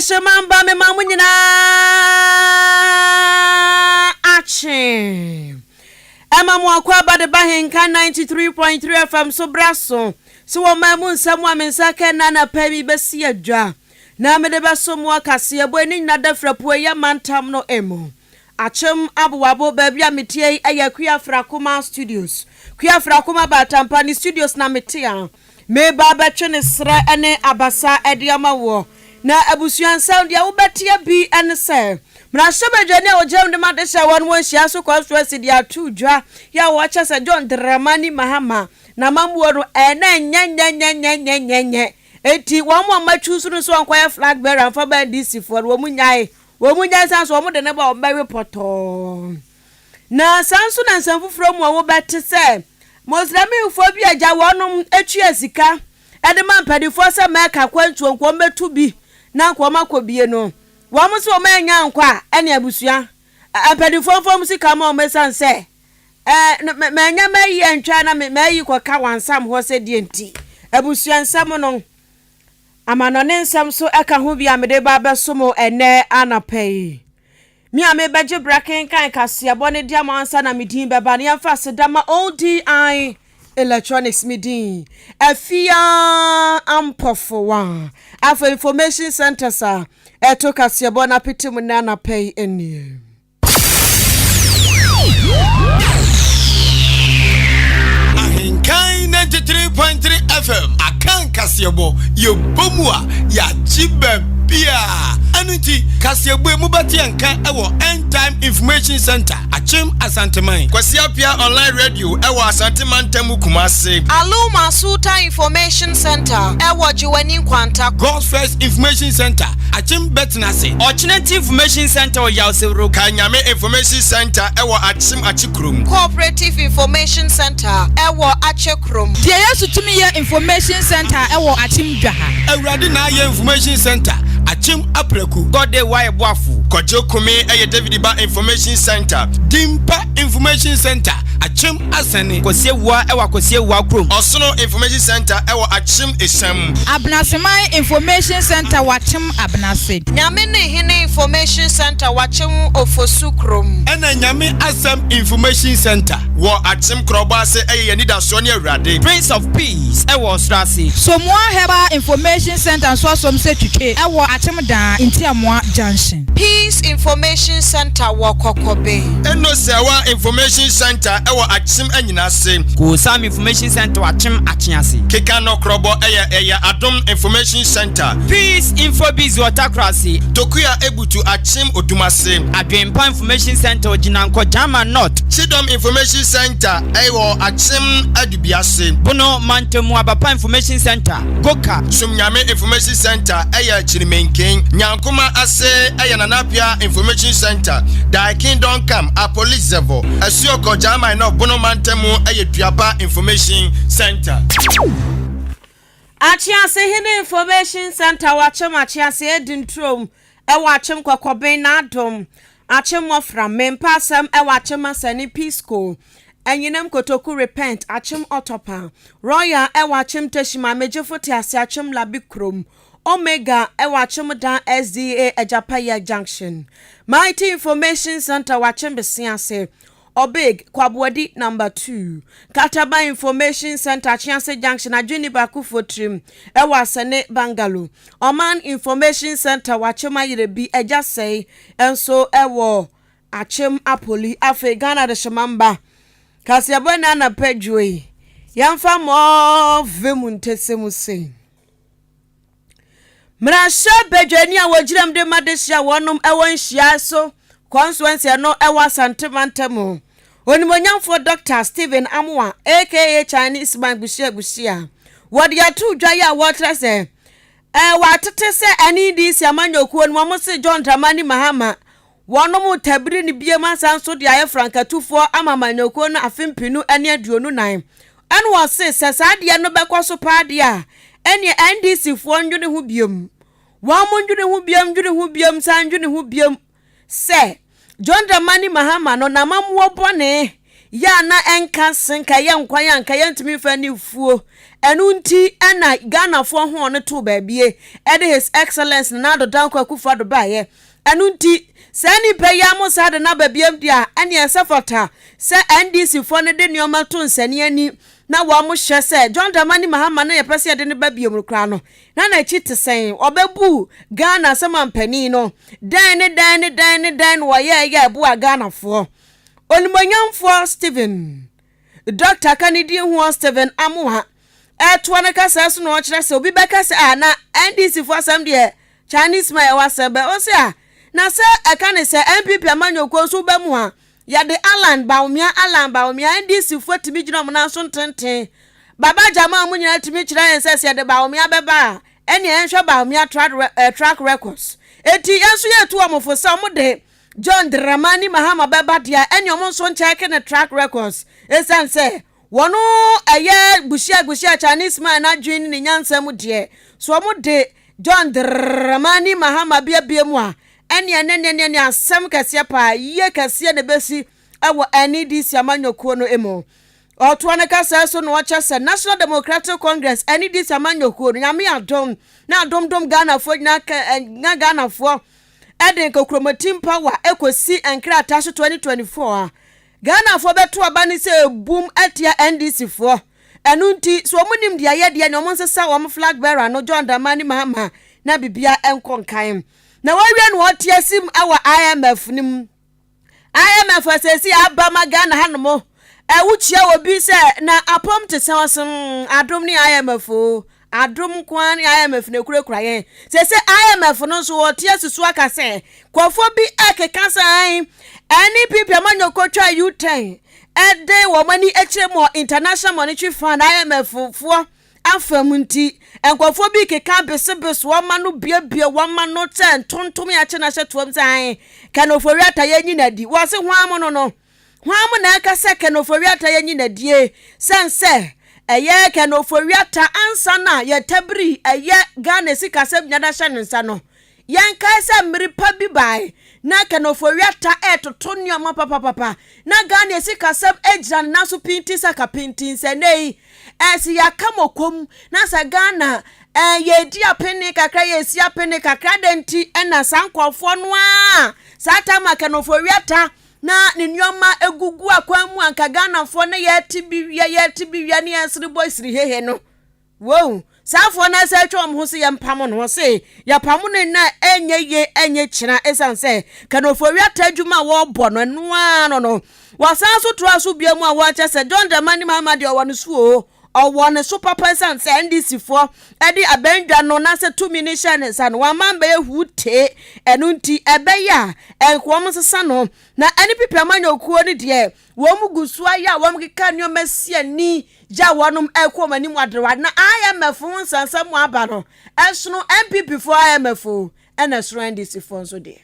Adehyeman ba mema mo nyinaa akye. Ɛma mo akwaaba de ba Henka 93.3 FM so bra so. So wɔ man mu nsɛm a me nsa ka ɛna anapa yi bɛsi adwa na mede bɛso mo akaseɛbɔ ani nyina da firi apueeɛ mantam no mu. Akyem Aboabo, baabi a metie yi ɛyɛ Akua Frakoma Studios. Kua Frakoma Baatampa ne studios na mete a Mereba abɛtwe ne serɛ ne abasa de ama woɔ. Na abusua nsɛm, deɛ wobɛteɛ bi ne sɛ, mmarahyɛbadwani a ɔgyina mu de ma adehyɛ wɔn wɔ nhyiaeɛ so constituency de ato dwa yɛ a wɔkyɛ sɛ John Dramani Mahama n'amammuo no ɛnɛ nyɛnyɛnyɛnyɛnyɛnyɛ. Enti wɔn a wɔatwi so no nso wɔnkɔyɛ flag bearer mfa ma NDC foɔ no, wɔn nyae. Wɔn nyae sane sɛ wɔn de no ba a wɔbɛwe pɔtɔɔ. Na saa nso na nsɛm foforɔ mu a wobɛte sɛ Moslemfoɔ bi agya wɔnom tua sika de ma mpanimfoɔ sɛ Mecca akwantuo nka wɔmmɛtu bi na nka wɔn akɔ bie no, wɔn nso wɔn annya ankɔ a, ɛne abusua mpanimfoɔ mfa wɔn sika ma wɔn ɛsiane sɛ ɛɛ manya mayi antwa na mayi kɔka wansam hɔ sɛ deɛ nti abusua nsɛm no amanɔne nsɛm so ɛka ho bi a mede ba abɛso mo ɛnɛ anapa yi. Me a mebɛgye berɛ akenkan kaseɛbɔ no de ama ansa na me din bɛba no, yɛmfa aseda ma ODI Electronics, me din Afia Ampɔfowa. Afei Information Centres a ɛto kaseɛbɔ no apete mu nnɛ anapa yi nie. Ahenkan 93.3 FM Akan kaseɛbɔ yɛbɔ mu a yɛagye baabiaa ɛno nti kaseɛbɔ yi mobɛte yɛn nka ɛwɔ End Time Information Center Akyem Asanteman. Kwasi Appiah Online Radio ɛwɔ Asante Mantam mu Kumase. Aluma Sultan Information Center ɛwɔ Gyewane Nkwanta. God's First Information Center Akyem Bɛtenase. Ɔkyenati Information Center wɔ Yawsewuro. Kanyame Information Center ɛwɔ Akyem Akyekurom. Cooperative Information Center ɛwɔ Akyekurom. Deɛ Yesu Tumi Yɛ Information Center ɛwɔ Akyem Dwaha. Awurade Na Ayɛ Information Center, Akyem Apraku. God Day Wayɛ Boafo. Kwadwo Kumi ɛyɛ David Ba Information Center, Dimpa Information Center, Akyem Asɛne. Kwasi Awuah ɛwɔ Akwasi Awuah kurom. Ɔsono Information Center ɛwɔ Akyem Esiam. Abenaseman Information Center wɔ Akyem Abenase. Nyame Ne Hene Information Center wɔ Akyem Ofosu kurom. Ɛna Nyame Asɛm Information Center wɔ Akyem Korɔbɔ ase ɛyɛ yɛn anidasoɔ ne Awurade. Prince of Peace ɛwɔ Ɔsoro ase. Somoa Herbal Information Center nso asom sɛ twitwe ɛwɔ Akyem Daa, Ntiamoa Junction. Peace Information Center wɔ Kɔkɔbe. Eno Sɛwa Information Center ɛwɔ Akyem Anyinase. Kosam Information Center wɔ Akyem Akyease. Keka Nɔkorɔbɔ ɛyɛ ɛyɛ Adom Information Center. Peace Infobiz wɔ Takorase. Tokua Ebutu Akyem Odumase. Adwempa Information Center wɔ Gyinankɔ Jama North. Chidom Information Center ɛwɔ Akyem Adubiase. Bono Mantamu Abapa Information Center, Goka. Sumnyame Information Center ɛyɛ Kyirimenken. Nyankoma Ase ɛyɛ Nanapia Information Center. Thy Kingdom Come Apolizevo. Asuokɔ Jama North Bono Mantamu ɛyɛ Duaba Information Center. Akyease Hene Information Center wɔ Akyem Akyease edi nturom ɛwɔ Akyem Kɔkɔben N'adom Akyem Mmɔfra Mempa Asɛm ɛwɔ Akyem Asani Pisco Anyinam Kotoku Repent Akyem Ɔtɔpa Royal ɛwɔ Akyem Teshima Megyefo Tease Akyem Labi Kurom Omega ɛwɔ Akyem Dan SDA Agyapaya Junction Mighty Information Center wɔ Akyem Besease Obig Kwaboadi Number 2 Kataba Information Center Akyease Junction Adwene Baakofo Tirim ɛwɔ Asɛne Bungalow Ɔman Information Center wɔ Akyem Ayerebi Agya Sɛe nso ɛwɔ Akyem Apoli. Afei Ghana de hyemamba kaseɛbɔ na anapa dwo yi yɛmfa mmɔɔve mu ntɛsɛ mu sei. Mmarahyɛ badwani a wɔgyina de ma de hyia wɔnom ɛwɔ nhyiae so constituency no ɛwɔ Asante mantam. Onimonyamfoɔ Dr. Stephen Amoah aka Chinese man Busia Busia wɔde ato dwa yi a wɔkyerɛ sɛ wɔatete sɛ NDC amanyɔkuo no wɔn se John Dramani Mahama wɔnom tabiri ne biem asan nso de ayɛ frankatufoɔ ama amanyɔkuo no afe 2024. Ɛna wɔse sɛ saa adeɛ no bɛkɔ so paa deɛ a, ɛneɛ NDC foɔ ndwene ho biom. Wɔn mo ndwene ho biom, ndwene ho biom, san ndwene ho biom sɛ John Dramani Mahama no n'amammuo bɔne. Yɛ a na ɛnka se nka ɛyɛ nkwan a nka yɛntumi mfa nni fuo. Ɛno nti na Ghanafoɔ ho ɔno too baabie de His Excellence Nana Addo Dankwa Akufo Addo baeɛ. Ɛno nti saa nnipa yi ara mo saa de no aba biam deɛ a, ɛneɛ ɛsɛ fata sɛ NDC foɔ no de nneɛma to nsani ani na wɔn hyɛ sɛ John Dramani Mahama no yɛpɛ sɛ yɛde no ba biom no koraa no na n'akyi te sɛn? Ɔbɛbu Ghana sɛ mampanin no dɛn ne dɛn ne dɛn ne dɛn na ɔyɛɛyɛ a ɛboaa Ghanafoɔ? Onimuonyamfoɔ Stephen Dɔkta ka ne din hoɔ Stephen Amoah ɛtoa ne kasaa so na ɔkyerɛ sɛ obi bɛka sɛ ah na NDC foɔ asɛm deɛ Chinese man ɛwɔ asɛm bɛ ɔse ah na sɛ ɛka ne sɛ NPP amanyɔkuo nso woba mu a yɛde Allan Bawumia Allan Bawumia NDC foɔ tumi gyina wɔn nan so ntenten Baba Jamal mu nyinaa tumi kyerɛ yɛn sɛ sɛ yɛde Bawumia bɛba a ɛneɛ yɛnhwɛ Bawumia track records eti yɛn nso yɛtu wɔn fo sɛ wɔn de John Dramani Mahama bɛba deɛ a ɛne ɔmo nso nkyɛke ne track records esiane sɛ wɔn ɛyɛ guhyia guhyia Chinese man n'adwene ne ne nyansa mu deɛ so ɔmo de John Dramani Mahama biabia mu a ɛne ɛne ne ne ne asɛm kɛseɛ paa yie kɛseɛ na ɛbɛsi ɛwɔ NDC amanyɔkuo no mu. Ɔtoa ne kasaa so na ɔkyɛ sɛ National Democratic Congress NDC amanyɔkuo no Nyame adom na adomdom Ghanafoɔ nyinaa na Ghanafoɔ de nkokuromoti mpawa kɔsi nkrataa so 2024 a, Ghanafoɔ bɛto aba no sɛ ɛbum atia NDC foɔ. Ɛno nti, sɛ wɔn nim deɛ yɛ deɛ ne wɔn nsesa wɔn flag bearer no John Dramani Mahama na bibia nkɔ nkan. Na wɔawie no wɔte asim wɔ IMF no mu. IMF a seesei aba ma Ghana hanom ɛ, wokyia obi sɛ na apɔm te sɛ ɔse mm, adom ne IMF o, adom nko ara ne IMF na ekurakura yɛn. Seesei IMF no nso wɔte asi so aka sɛ nkurɔfoɔ bi ɛkeka sɛ ɛn NPP amanyɔkuo twaa U-turn ɛde wɔn ani akyerɛ mu wɔ International Monetary Fund IMF foɔ afa mu nti, nkurɔfoɔ bi keka besebese wɔn ano buebue wɔn ano sɛ ntontom a akye no ahyɛ toam sɛ ae, Ken Ofori-Atta yɛnyi no adi. Wɔse hwan mo no no? Hwan mo na ɛka sɛ Ken Ofori-Atta yɛnyi no adie? Sɛn sɛ ɛyɛ Ken Ofori-Atta ansa na yɛtabiri ɛyɛ Ghana sikasɛm nyinaa de ahyɛ ne nsa no, Yɛnkae sɛ mmere pa bi bae na Ken Ofori-Atta retoto nneɛma papapapa. Na Ghana sikasɛm gyina ne nan so pintinn sɛ kapintin. Sɛ nnɛ yi, sɛ yɛaka mɔkɔm na sɛ Ghana yɛredi apene kakra, yɛresi apene kakra, adɛn nti na saa nkurɔfoɔ no ara saa tam a Ken Ofori-Atta na ne nneɛma gugu akwan mu a anka Ghanafoɔ na yɛrete bi wia, yɛrete bi wia ne yɛresere bɔ siri hehe no? Woahu? Saa afoɔ no ara atwa wɔn ho se yɛmpamo no. Wɔse, Yɛpamo no nnɛ a, ɛnyɛ yie, ɛnyɛ kyena, esiane sɛ Ken Ofori-Atta adwuma a wɔrebɔ no, ɛno ara no no. Wɔsan nso toaa so bio mu a wɔkyerɛ sɛ John Dramani Mahama deɛ ɔwɔ ne so oo, ɔwɔ ne so papa esiane sɛ NDC foɔ de abɛndwa no na sɛ tumi no hyɛɛ ne nsa no, wamma ammɛyɛ huutee. Ɛno nti, ɛbɛyɛ a ɛnka wɔn nsesa no. Na NPP amanyɔkuo no deɛ, wɔn gu so ayɛ a wɔkeka nneɛma si ani gya a wɔnom ɛkɔ wɔn anim aderewa na IMF ho nsɛnsɛm mu aba no ɛsono NPP foɔ IMF o ɛna ɛsono NDC foɔ nso deɛ.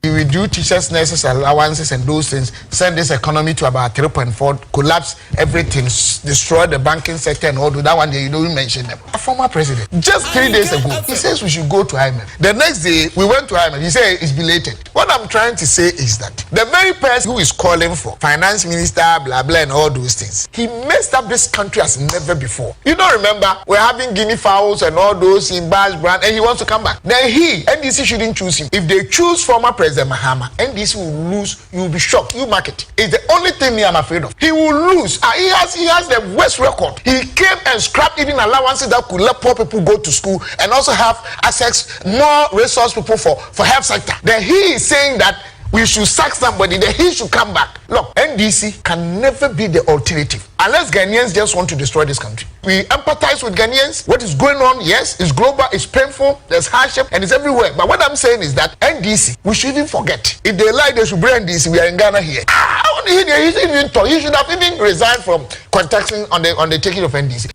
We withdrew teachers, nurses allowances and those things, send this economy to about 3.4, collapse everything, destroy the banking sector and all that one there, you don't mention them. A former president, just three days ago, he says we should go to IMF. The next day, we went to IMF. He said it's belated. What I'm trying to say is that the very person who is calling for finance minister, blah, blah, and all those things, he messed up this country as never before. You don't remember, we're having guinea fowls and all those in Bash brand, and he wants to come back. Then he, NDC shouldn't choose him. If they choose former President Mahama, NDC will lose. You'll be shocked. You mark it. It's the only thing me I'm afraid of. He will lose. He has he has the worst record. He came and scrapped even allowances that could let poor people go to school and also have access more resource people for, for health sector. Then he is saying that we should sack somebody, then he should come back. Look, NDC can never be the alternative unless Ghanaians just want to destroy this country. We empathize with Ghanaians. What is going on, yes, it's global, it's painful, there's hardship, and it's everywhere. But what I'm saying is that NDC, we should even forget. If they lie, they should bring NDC. We are in Ghana here. Ah, he, he, he, he should have even resigned from contesting on the on the taking of NDC.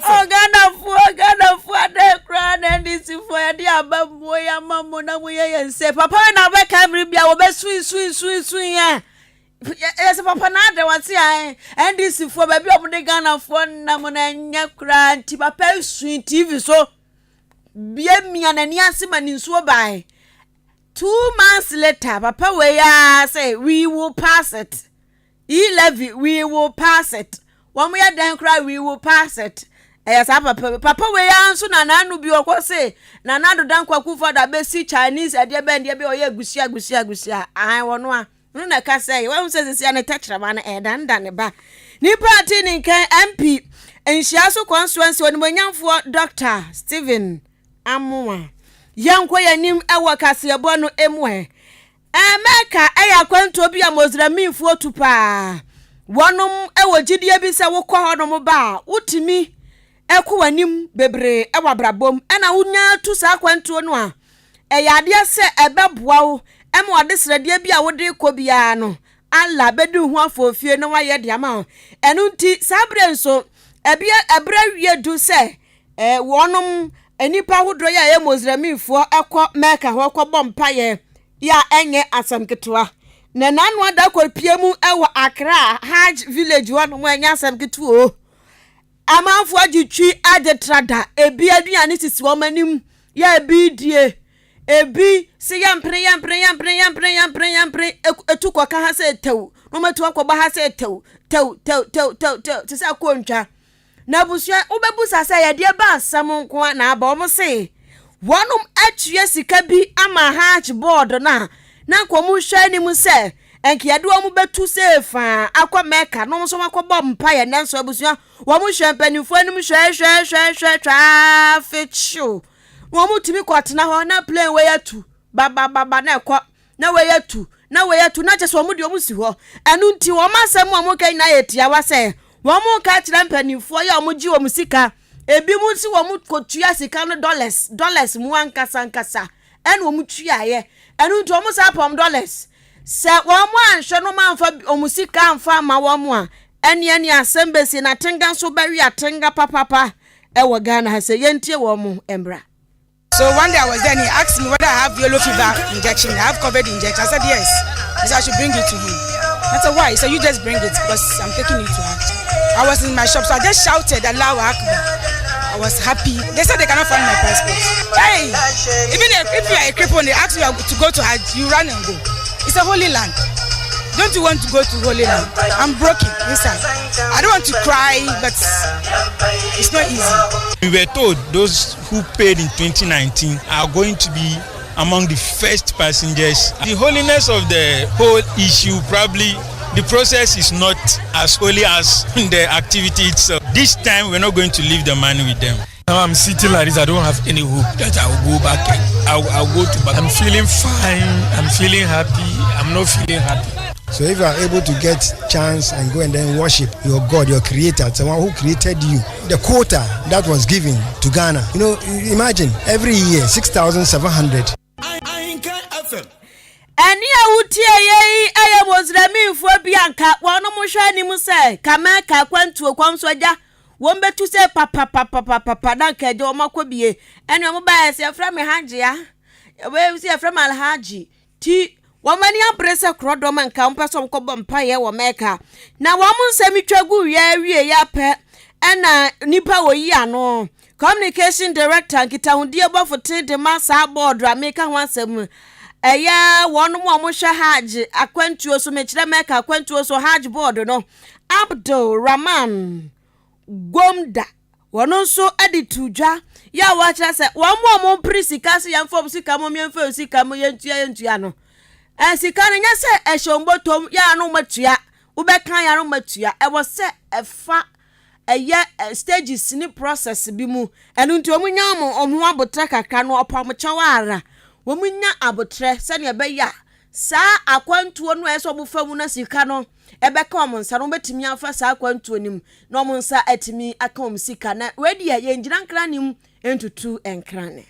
Oh, Ghanafoɔ, Ghanafoɔ adɛn koraa na NDCfoɔ yɛde aba mmuo yi ama mo na moyɛ yɛn sɛ papa yi na wobɛka mmere bi a wɔbɛsui sui sui sui a yɛ sɛ papa na adɛ wɔte a NDCfoɔ baabi a wɔde Ghanafoɔ nam no ɛnyɛ koraa nti papa yi sui TV so bia mia n'ani ase ma ne nsuo bae 2 months later papa wei ara sɛ we will pass it. E-levy, we will pass it. Wɔn yɛ dɛn koraa we will pass it. Ɛyɛ saa papa wei. Papa wei ara nso na n'ano bi ɔkɔ se Nana Addo Dankwa Akufo-Addo abɛsi Chinese ɛdeɛ bɛn deɛ bi ɔyɛ agusia agusia agusia. Ahan wɔn a. No na ɛka sɛ wahu sɛ sisi a ne tɛkyerɛma no ɛredanda ne ba. Nipa a ɔte ne nkan MP nhyia so constituency onimonyamfoɔ Dr. Stephen Amoah. Yɛnkɔ yɛn anim wɔ kaseɛbɔ no mu ɛ. Mecca yɛ akwantuo bi a Mosremimfoɔ tu paa. Wɔnom wɔ gyidie bi sɛ wokɔ hɔnom ba a, wotumi kɔ w'anim bebree wɔ abrabɔ mu. Ɛna wonya tu saa akwantuo no a, ɛyɛ adeɛ sɛ ɛbɛboa wo ma w'adesrɛdeɛ bi a wode rekɔ biara no, Allah bɛdi wo ho afoofie na wayɛ de ama wo. Ɛno nti, saa berɛ nso, ɛbeɛ ɛberɛ awie du sɛ wɔnom nnipa ahodoɔ yi a ɛyɛ Mosremimfoɔ kɔ Mecca hɔ kɔbɔ mpaeɛ yɛ a ɛnyɛ asɛm ketewa. Na n'ano ada kɔpie mu wɔ Accra Hajj village hɔ nom ɛnyɛ asɛm ketewa o. Amanfoɔ agye twi agye trada, ebi aduane sisi wɔn anim yɛ ebi die, ebi se yɛmpene yɛmpene yɛmpene yɛmpene yɛmpene yɛmpene etu kɔka ha sɛ tɛw na wɔn atu akɔbɔ ha sɛ tɛw tɛw tɛw tɛw tɛw tɛw te sɛ akɔntwa. Na abusua wobɛbusa sɛ yɛdeɛ ba asɛm nko a na aba wɔn se wɔnom atua sika bi ama Hajj board no a na nka wɔn hwɛ anim sɛ nka yɛde wɔn bɛtu sɛ faa akɔ Mecca na wɔn nso akɔbɔ mpaeɛ nanso abusua wɔn hwɛ mpanimfoɔ anim hwɛ hwɛ hwɛ hwɛ twaa fekyew na wɔn tumi kɔtena hɔ na plane wei atu babababa na ɛkɔ na wei atu, na wei atu, na kyerɛ sɛ wɔn deɛ wɔn si hɔ. Ɛno nti wɔn asɛm a wɔka nyinaa yɛ tiawa sɛ wɔn ka kyerɛ mpanimfoɔ yɛ a wɔn gye wɔn sika. Ebi mu nso wɔn kɔtua sika no dollars, dollars mu ankasa ankasa ɛna wɔn tuaeɛ. Ɛno nti wɔn saa pɔm dollars. Sɛ wɔn anhwɛ no wɔn amfa wɔn sika amfa ama wɔn a, ɛne ɛne asɛm bɛsi na atenga nso bɛwe atenga papapa ɛwɔ Ghana ha sɛ yɛntie wɔn mmra. So one day I was there and he asked me whether I have yellow fever injection, I have COVID injection. I said yes. He said I should bring it to him. I said why? He said you just bring it because I'm taking it to her. I was in my shop, so I just shouted Allahu Akbar. I was happy. They said they cannot find my passport. Hey, even if, if you are a cripple and they ask you to go to Hajj, you run and go. It's a holy land. Don't you want to go to Holy Land? I'm broken inside. I don't want to cry, but it's not easy. We were told those who paid in 2019 are going to be among the first passengers. The holiness of the whole issue probably the process is not as holy as the activity itself. This time we're not going to leave the money with them. Now I'm sitting like this. I don't have any hope that I will go back. I'll, I'll go to back. I'm feeling fine. I'm feeling happy. I'm not feeling happy. So if you are able to get chance and go and then worship your God, your creator, the one who created you, the quota that was given to Ghana, you know, imagine every year 6,700. Ɛnne a wotieeɛ yi yɛ Moslemfoɔ bi a nka wɔnom hwɛ anim sɛ ka Mecca akwantuo kwan so agya wɔn bɛtu sɛ papapapapapa na nka agya wɔn akɔ bie ɛne wɔn baeɛ sɛ yɛfrɛ me Hajia wei sɛ yɛfrɛ me Alhaji ti wɔn ani abere sɛ korɔdɔm a nka wɔn pɛ sɛ wɔn kɔbɔ mpaeɛ wɔ Mecca na wɔn nsɛm twa gu wia wie yɛ apɛ ɛna nipa wɔ yi ano Communication Director, Nkitahodie bɔfoten de ma saa bɔɔdo a meka ho asɛm yi. Ɛyɛ wɔnom a wɔhwɛ Hajj akwantuo so, mekyerɛ Mecca akwantuo so, Hajj board no, Abdul Rahman Gomda, wɔn nso de to dwa yɛ a wɔakyerɛ sɛ wɔn a wɔmpere sika sɛ yɛmfa wɔn sika mu yɛmfa wɔn sika mu yɛntua yɛntua no, eh, sika no nyɛ sɛ ɛhyɛ wɔn bɔtɔm yɛ a no wɔatua, wobɛka yɛ a no wɔatua, ɛwɔ sɛ ɛfa ɛyɛ stages ne process bi mu ɛno nti wɔn nya wɔn wɔn ho abotrɛ kakra no ɔpam kyɛw ara wɔn nya abotrɛ sɛnea ɛbɛyɛ a saa akwantuo no a ɛsɛ wɔn fa mu na sika no ɛbɛka wɔn nsa no wɔbɛtumi afa saa akwantuo no mu na wɔn nsa atumi aka wɔn sika na wei deɛ yɛn gyina nkran ne mu ntutu nkrane.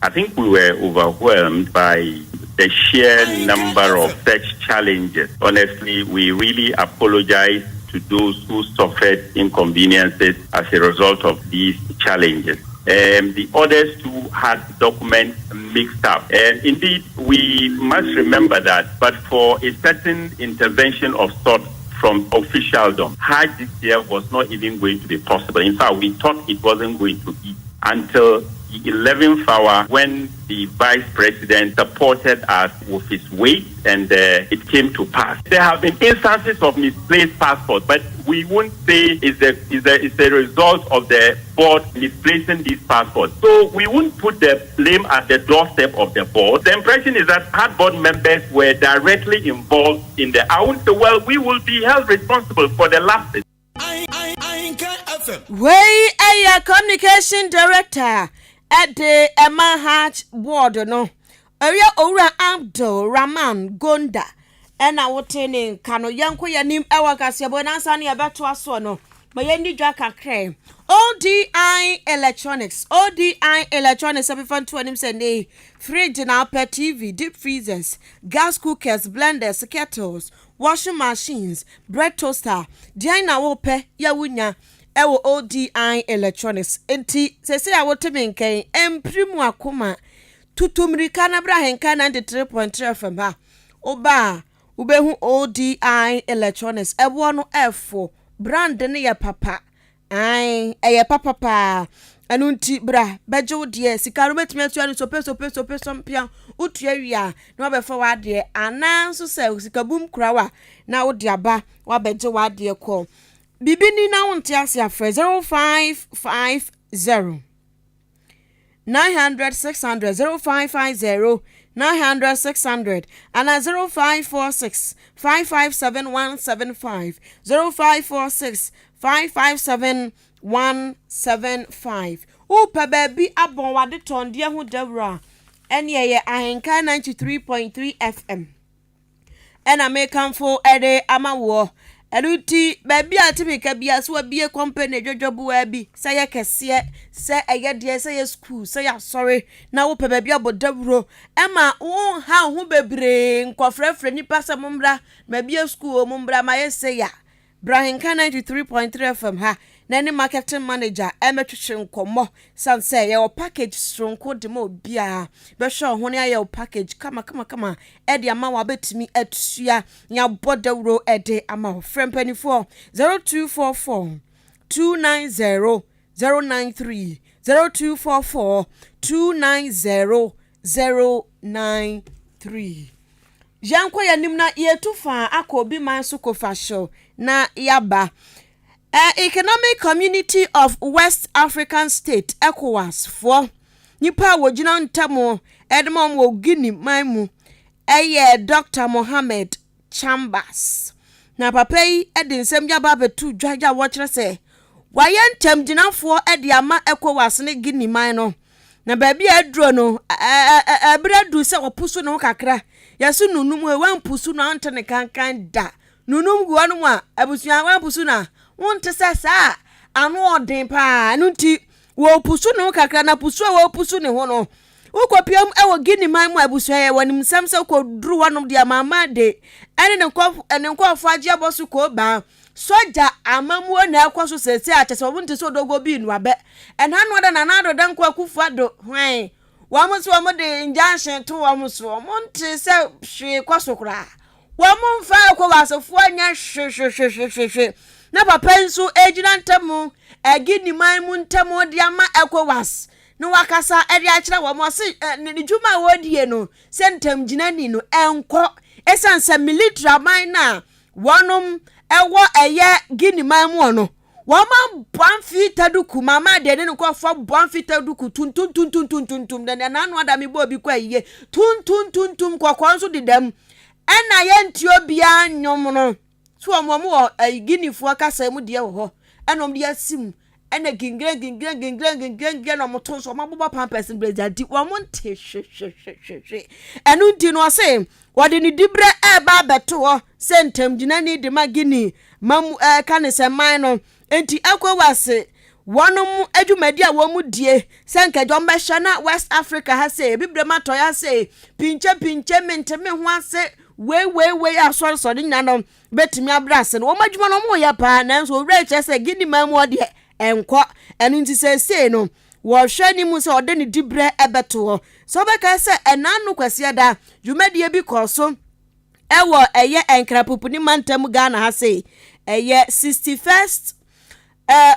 I think we were overwhelmed by the sheer number of such challenges. Honestly, we really apologize to those who suffered inconveniences as a result of these challenges. Um, the others too had documents mixed up. And indeed, we must remember that, but for a certain intervention of sort from officialdom, Hajj this year was not even going to be possible. In fact, we thought it wasn't going to be until the 11th hour when the vice president supported us with his weight and uh, it came to pass. There have been instances of misplaced passports, but we won't say it's a, it's a, it's a result of the board misplacing these passports. So we won't put the blame at the doorstep of the board. The impression is that hard board members were directly involved in the. I won't say, well, we will be held responsible for the lapses. Wei yɛ Communication Director de ma Hajj Board no, ɛyɛ Owura Abdul Rahman Gonda ɛna wote ne nka no. Yɛnko yɛn anim ɛwɔ kaseɛbɔ no ansa ne yɛbɛtoa soɔ no, ma yɛnni dwa kakra. ODI Electronics, ODI Electronics ɛfefa nto anim sɛ ne fridge na apɛ, TV, deep freezers, gas cookers, blenders, kettles, washing machines, bread toaster, deɛn na wopɛ yɛ wonya ɛwɔ ODI Electronics. Nti sɛsɛ a wote me nkɛn, mpiri mu akoma tutu mmirika na bra Ahenka 93.3 FM ha. Woba a wobɛhu ODI Electronics, ɛboɔ no ɛfo, brand no yɛ papa, ae ɛyɛ papa paa. Ɛno nti bra bɛgye wo deɛ. Sika no wobɛtumi atua no sope sope sope sɔmpia, wotua wie a na wabɛfa w'adeɛ, anaa nso sɛ sika bum kura wa na wode aba wabɛgye w'adeɛ kɔ. Biribi ni na wonte ase afrɛ 0550 900 600, 0550 900 600, ana 0546 557 175, 0546 557 175. Wopɛ baabi abɔn wade tɔndeɛ ho dawuro a, ɛne ɛyɛ Ahenka 93.3 FM ɛna mekamfo ɛde ama woɔ. Ɛno nti baabi a tumi ka bia so wabie company dwadwaboa bi, sɛ yɛ kɛseɛ, sɛ ɛyɛ deɛ, sɛ yɛ school, sɛ yɛ asɔre, na wopɛ baabi abɔ dawuro ɛma wonha wo ho bebree nkɔfrɛfrɛ nipa sɛ mommra mabie school o, mommra ma yɛ sɛ ya bra Ahenka 93.3 FM ha na ne marketing manager ɛmɛtwetwe nkɔmmɔ, san sɛ yɛwɔ package soronko de ma obiara bɛhwɛ ɔho ne ayɛ wo package kama kama kama ɛde ama wo abɛtumi atua ne abɔ dawuro ɛde ama wo. Frɛ mpanimfoɔ 0244 290 093, 0244 290 093. Yɛnkɔ yɛn anim na yɛtu fa akɔ obi man so kofa hyew na yaba. Economic Community of West African State, ECOWAS foɔ nipa a wɔgyina ntam ɛde ma wɔn wɔ Guinea man mu ɛyɛ Dr Mohammed Chambas, na papa yi de nsɛm bi aba abɛto dwa a wɔkyerɛ sɛ wayɛ ntamgyinafoɔ de ama ECOWAS ne Guinea man no, na baabi a aduro no ɛberɛ adu sɛ wɔpusu ne ho kakra. Yɛso nunum hɔ, wampusu no ante ne kankan da nunum gu hɔ no mu a abusua wampusu no a wonte sɛ saa ano ɔden paa. Ɛno nti wɔpusu ne ho kakra, na pusu a wɔpusu ne ho no wokɔpiam wɔ Guinea man mu abusua yɛ wɔnim nsɛm sɛ wokɔduru hɔnom deɛ mama de ɛne ne nkɔɔfoɔ agye abɔ so kɔɔ sɔgya amamuo na ɛkɔ so sɛsɛ a kyɛ sɛ wɔn nte sɛ odogo bi nnuabɛ ɛna ano da Nana Addo Dankwa Akufo Addo hwan wɔn nso wɔn de injunction to wɔn so, wɔn nte sɛ hwee kɔ so koraa, wɔn mfa ECOWASfoɔ nyɛ hwehwehwehwehwɛ. Na papa yi nso egyina ntam ɛgi man mu ntam de ama ECOWAS na wakasa ɛde akyerɛ wɔn, ɔse ɛ ne dwuma a wɔredie no sɛ ntamgyinani no ɛnkɔ, ɛsiane sɛ military aman na wɔnom ɛwɔ ɛyɛ Guinea man mu no wɔn abɔ amfi taduku mama deɛ ne nkɔfɔ bɔ amfi taduku tuntum tuntum tuntum na n'ano ada mi bɔ obi kɔ ayie tuntum tuntum kɔkɔɔ nso deda mu, ɛna yɛntie obiara nnwom no so. Wɔn wɔ ɛyi Guineafoɔ kasa mu deɛ wɔ hɔ ɛna wɔn de asi mu ɛna gingire gingire gingire gingire gingire na wɔn to nso wɔn abobɔ pampers brɛdza di wɔn nte hwehwehwehwɛ. Ɛno nti no ɔse wɔde ne dibrɛ ɛɛba abɛto hɔ sɛ ntamgyinani de ma Guinea ma mu ɛɛka ne sɛ man no nti ECOWAS wɔnom adwumadi a wɔn mu die sɛ nkɛgye wɔn bɛhyɛ na West Africa ha sɛ ebibire ma tɔ ya sɛ pinkyɛ pinkyɛ mente me ho ase wei wei wei asɔresɔre nyina no bɛtumi abrɛ ase no. Wɔn adwuma no wɔn yɛ paa, nanso owura kyerɛ sɛ Guinea man mu ɔdeɛ ɛnkɔ. Ɛno nti sɛsei no wɔhwɛ ne mu sɛ ɔde ne dibrɛ ɛbɛto hɔ sɛ ɔbɛka sɛ ɛnan no kwasiɛ da dwumadie bi kɔɔ so ɛwɔ ɛyɛ Nkrapopuni mantam Ghana ha sei, ɛyɛ 61st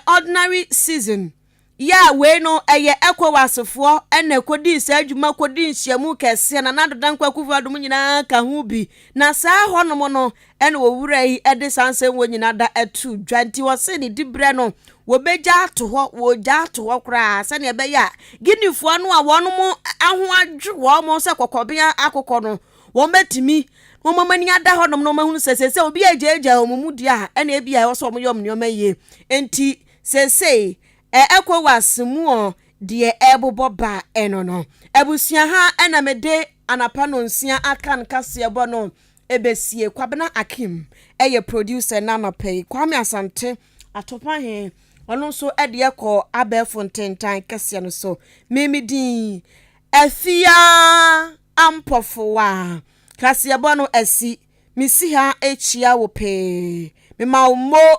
ordinary season. Yɛ a wei no ɛyɛ ECOWAS foɔ ɛna ɛkɔdii saa adwuma kɔdi nhyiamu kɛseɛ na Nana Addo Dankwa Akufo-Addo nyinaa ka ho bi. Na saa hɔnom no ɛna owura yi ɛde saa nsɛm wɔ nyinaa da ɛto dwa. Nti wɔse ne diberɛ no wɔbɛgya ato hɔ, wɔgya ato hɔ koraa sɛnea ɛbɛyɛ a Guineafoɔ no a wɔn aho adwo wɔn sɛ kɔkɔbea akokɔ no, wɔn bɛtumi wɔn mama ani ada hɔnom na wɔn ahunu sɛ sɛ obi a egyaagyaa wɔn mu deɛ a, ɛna ebi a ɛwɔ sɛ wɔn yɛ wɔn nneɛma yie. Nti sɛsɛi ECOWAS mu ɔ deɛ ɛrebobɔ ba ɛno no, abusua, ha ɛna mede anapa no 6 aka nkaseɛbɔ no ebesie. Kwabena Akim ɛyɛ producer na anapa yi Kwame Asante Atopahe, ɔno nso ɛde ɛkɔ abɛɛfo ntentan kɛseɛ no so. Mimi din Afia Ampɔfowa. Kaseɛbɔ no asi mesi ha akyia wo pee mema wo mo.